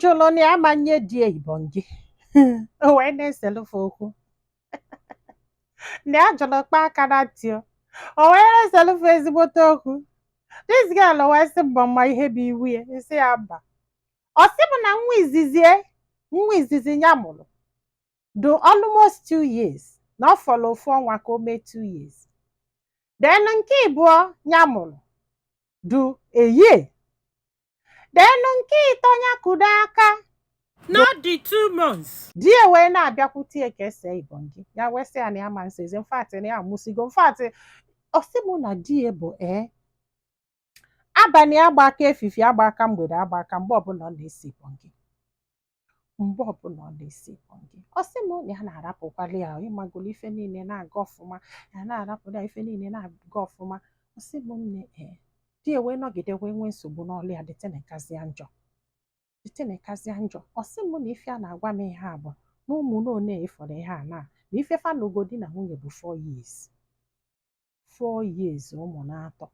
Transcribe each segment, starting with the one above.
Jụrụ na ya ma nye di ya ibongi, o wee na-eselufe okwu na ya jụrụ kpa aka na ntị, o wee na-eselufe ezigbote okwu. This girl wee sị mbọ mma ihe bụ iwu ya, isi ya mba. Ọ sị m na nwa izizi nwa izizi ya mụrụ do almost 2 years, na ọ fọrọ ofu ọnwa ka o mee 2 years. Then nke ịbụọ ya mụrụ do a year. Then nke ịtọ ya kudo aka Not the 2 months. Di ya wee na-abịakwute ya ka ese ibongi, ya wee sị ya na ya ma nsezi. In fact, na ya amụsigo. In fact, ọ sị m na di ya bụ abalị agba aka, efifi agba aka, mgbede agba aka, mgbe ọbụla ọ na-ese ibongi, mgbe ọbụla ọ na-ese ibongi. Ọ sị m na ya na-arapụkwali ya, ịmagolo ife niile na-aga ọfụma, ya na-arapụrụ ya, ife niile na-aga ọfụma. Ọ sị m nne, di ya wee nọgide wee nwee nsogbu n'ọlụ ya, dịtịnịkazịa njọ, dịtịnịkazịa njọ. Ọ sị m na ife a na-agwa m ihe a bụ na ụmụ n'one ịfọrọ ihe a na ife fanugo di na nwunye bụ 4 years, 4 years, ụmụ na-atọ,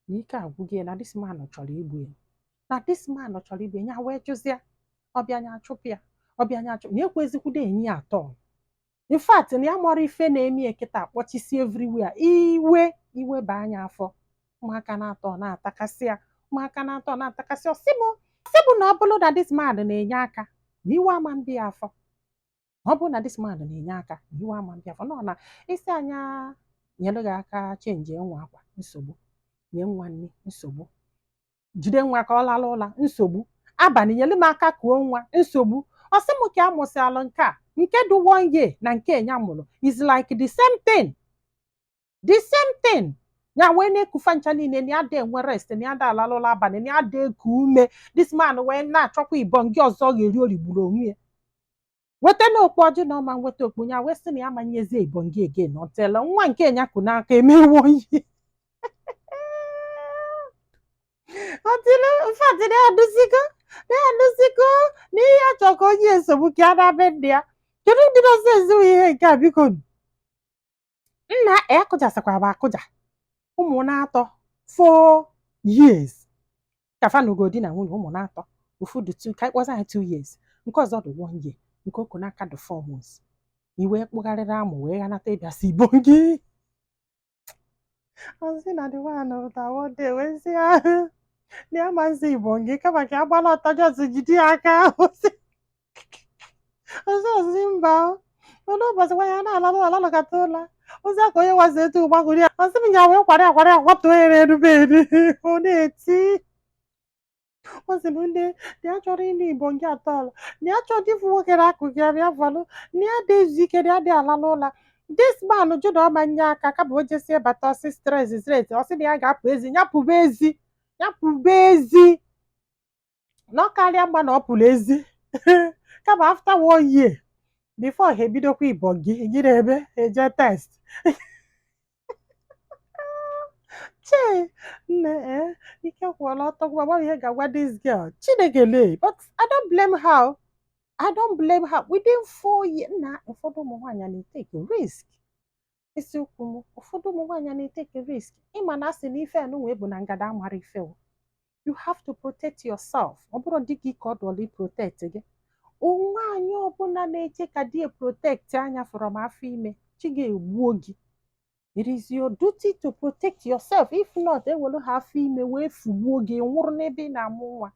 na ike agwụghị ya, na this man chọrọ igbu ya, na this man chọrọ igbu ya. Ya wee jụzịa, ọbịa anya achụpụ ya, ọbịa anya achụpụ na ekwezikwudo enyi ya atọ. In fact, na ya mara ife na-eme ya kịta, akpọchisi everywhere, iwe iwe ba anya afọ, ụmụaka na-atọ na-atakasị ya, ụmụaka na-atọ na-atakasị. Ọsị m, sị bụ na ọ bụrụ na this man na-enye aka na iwe ama mbi ya afọ, ọ bụrụ na this man na-enye aka na iwe ama mbi afọ, nọ na isi anya nyere gị aka, change nwa akwa, nsogbu, nye nwa nri, nsogbu, jide nwa ka ọ lara ụla, nsogbu, abalị nyere m aka kuo nwa, nsogbu. Ọ sị m ka a mụsịalụ nke a, nke dị one year na nke ya mụrụ is like the same thing, the same thing. Ya wee na-ekufa ncha niile na ya da enwe rest, na ya da alalụla abalị, na ya da eku ume. This man wee na-achọkwa ibongi ọzọ ga-eri, origburu onwe ya, weta na okpu ọjị na ọma nweta okpu. Ya wee sị na ya manyezie ibongi again until nwa nke ya kụ n'aka emewo ihe until, in fact, na ya adụzigo, na ya adụzigo na ihe ya chọrọ ka onye nsogbu ka ya na be ndị ya. Kedu ndị dozi eziwo ihe nke a? Biko nna ya kụjasịkwara m akụja. Ụmụ na-atọ, 4 years ka fanugo di na nwunye, ụmụ na-atọ, ofu dị two, ka anyị kpọza ya 2 years, nke ọzọ dị one year, nke oku n'aka dị 4 months. I wee kpụgharịrị amụ wee ghanata ịbịa si ibongi. Ọsị na the one pụta one day wee sị ya na ya ma nsị ibongi, kama ka agbala ọtọ, just jide ya aka. Ọsị ọsị mba. Ụlọ ụbọchị nwa ya na-alalụ alalụkata ụla ozi aka onye wazi etu gbagoro ya. Ọsị m ya wee kwara akwara akwatuo ya n'elu bed, ọ na-eti. Ọ sị m nne, na ya chọrọ ịnụ ibongi atọọlụ, na ya chọrọ ịfụ nwoke na-akụkụ ya bịa fọlụ, na ya dị ezu ike, na ya dị alalụ ụla. This man jụ na ọma nye aka, kama o jesie bata, ọsị stress, stress. Ọsị na ya ga-apụ ezi, ya pụba ezi, ya pụba ezi, na ọ karịa mma na ọ pụrụ ezi, kama after one year before ha ebidokwa ibongi gị na-eme eje test. Chee nne, ike kwụọla ọtọ. Gwa gwa ihe ga-agwa this girl. Chineke lee, but I don't blame her, I don't blame her. Within 4 years na ụfọdụ ụmụ nwaanyị na-etake risk. Isiokwu m, ụfọdụ ụmụ nwaanyị na-etake risk. Ịma na asị na ife anụnwa ebu na ngada amara ife o. You have to protect yourself. Ọ bụrụ di gị ka ọ dụọla protect gị. Nwaanyị ọbụla na-eche ka di ya protect anya from afọ ime, chi ga-egbuo gị. It is your duty to protect yourself. If not, ewelu ha afọ ime wee fugbuo gị, nwụrụ n'ebe ị na-amụ nwa.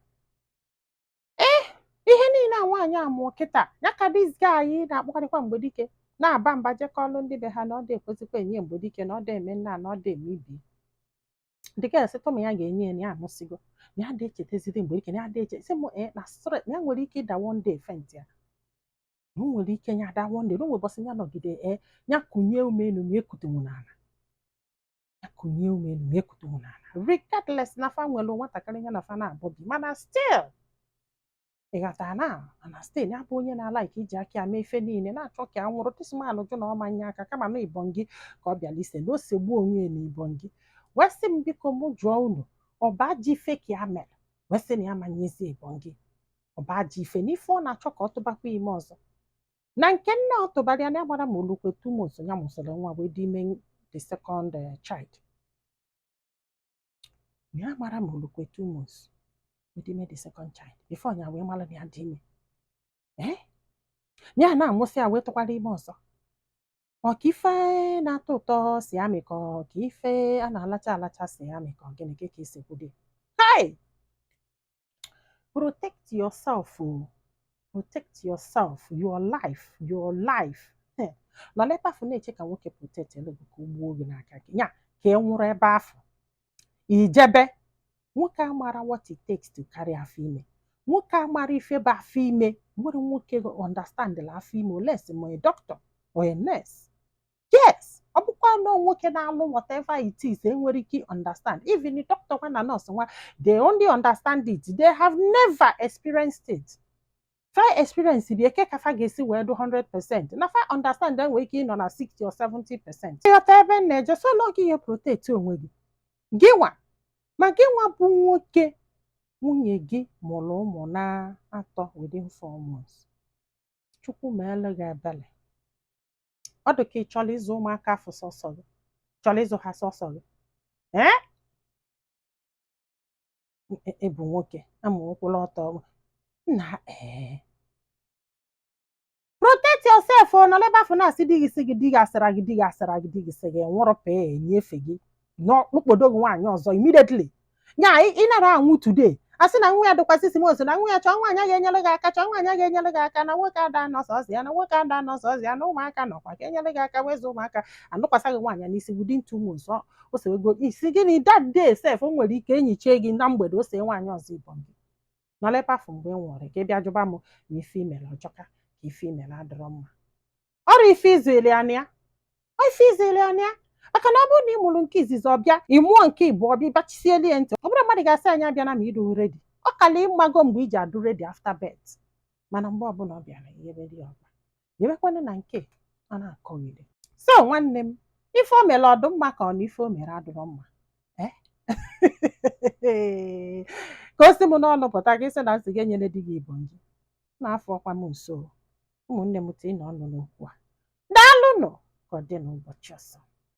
Ee, ihe niile a nwaanyị amụọ kịta ya ka this guy na-akpọkarịkwa mgbe dike na-aba mba jekọlụ ndị be ha na ọ dị ekwesịkwa enye mgbe dike na ọ dị eme nna na ọ dị eme ibi. The girl sị tụmụ ya ga-enye ya na ya amụsịgo, na ya dị echetazidi mgbe dike na ya dị eche. Sị m ee, na stress na ya nwere ike ịda one day, faint ya, na o nwere ike ya da one day, na o nwere ụbọchị ya nọgide ya kụnye ume elu ma ekutenwu n'ala, ya kụnye ume elu ma ekutenwu n'ala, regardless na fa nwere nwatakịrị ya na fa na-abụ bi, mana still, ị ghọtara na mana still ya bụ onye na-alike iji aka ya mee ife niile, na-achọ ka a nwụrụ. This man jụ na ọma nye aka, kama na ibongi ka ọ bịara ise na o segbuo onwe ya na ibongi. Wee sị m biko mụ jụọ unu, ọ bụ ajọ ife ka ya mere wee sị na ya manyezie ibongi? Ọ bụ ajọ ife na ife ọ na-achọ ka ọ tụbakwa ime ọzọ na nke nne ọ tụbara ya na ya gbara ma olukwe 2 months ya mụsịrị nwa wee dị ime the second child, na ya gbara ma olukwe 2 months. With ime the second child before ya wee mara na ya dị ime. Ee, ya na-amụsị ya wee tụkwara ime ọzọ. Ọ ka ife na-atọ ụtọ si amị, ka ọ ka ife a na-alacha alacha si amị, ka ọ gịnị ka esi kwude? Hey, protect yourself o, protect yourself, your life, your life. Nọ n'ebe afọ na-eche ka nwoke protect elu gị, ka o gbuo gị n'aka gị, ya ka ị nwụrụ ebe afọ ijebe. Nwoke amara what it takes to carry afọ ime. Nwoke amara ife bụ afọ ime. Nwere nwoke understand la afọ ime unless ma a doctor or a nurse. Yes, ọ bụkwa na nwoke na-alụ whatever it is, enwere ike understand. Even the doctor nwa na nurse nwa, they only understand it, they have never experienced it. Fa experience bi eke ka fa ga-esi wee do 100% na fa understand, enwere ike ịnọ na 60 or 70%. Ịghọta ebe m na-eje? So n'oge ihe, protect onwe gị. Gị nwa, ma gị nwa bụ nwoke, nwunye gị mụrụ ụmụ na atọ within 4 months, Chukwu meelu gị ebele. Ọ dị ka ị chọrọ ịzụ ụmụaka afọ sọsọ gị, chọrọ ịzụ ha sọsọ gị. Ee, ị bụ nwoke ama nkwụrụ ọtọ na ee, protect yourself. Ọ nọ n'ebe afọ na-asị di gị, sị gị di gị asịra gị, di gị asịra gị, di gị sị gị nwụrụ, pee enyefe gị n'ọkpụkpodo gị nwaanyị ọzọ immediately. Nya ị nara anwụ today, a sị na nwa ya dịkwa 6 months, na nwa ya chọọ nwaanyị ga-enyere gị aka, chọọ nwaanyị ga-enyere gị aka, na nwoke ada anọ sọsọ ya, na nwoke ada anọ sọsọ ya, na ụmụaka nọkwa ka enyere gị aka wezụ ụmụaka. Anụkwasị gị nwaanyị n'isi within 2 months, o sewego isi gịnị? That day sef, o nwere ike enyichie gị na mgbede, o see nwaanyị ọzọ ịbọn gị nọrọ ebe afọ. Mgbe ị nwụrụ, ka ị bịa jụba m ma ife imere ọjọka, ka ife imere adịrọ mma. Ọrụ ife izeli anya ya, ife izeli anya ya, maka na ọ bụrụ na ị mụrụ nke izizi, ọbịa ị mụọ nke ịbụọ, ọbịa ịbachisielu ya ntị. Ọ bụrụ mmadụ ga-asị anyị abịa na ma ịdụ ready, ọ kala ịmago mgbe iji adụ ready after birth. Mana mgbe ọbụla ọ bịara yebere ya ọgba yebekwanụ na nke ọ na-akọghịrị. So nwanne m, ife o mere ọdụ mma, ka ọ na ife o mere adịrọ mma? Ka o si m n'ọnụ pụta, ka ị sị na nsị gị enyere di gị ibom gị na-afọ ọkwa m nso. Ụmụnne m, tii na ọnụ n'okwu a. Daalụnụ, ka ọ dị n'ụbọchị ọzọ.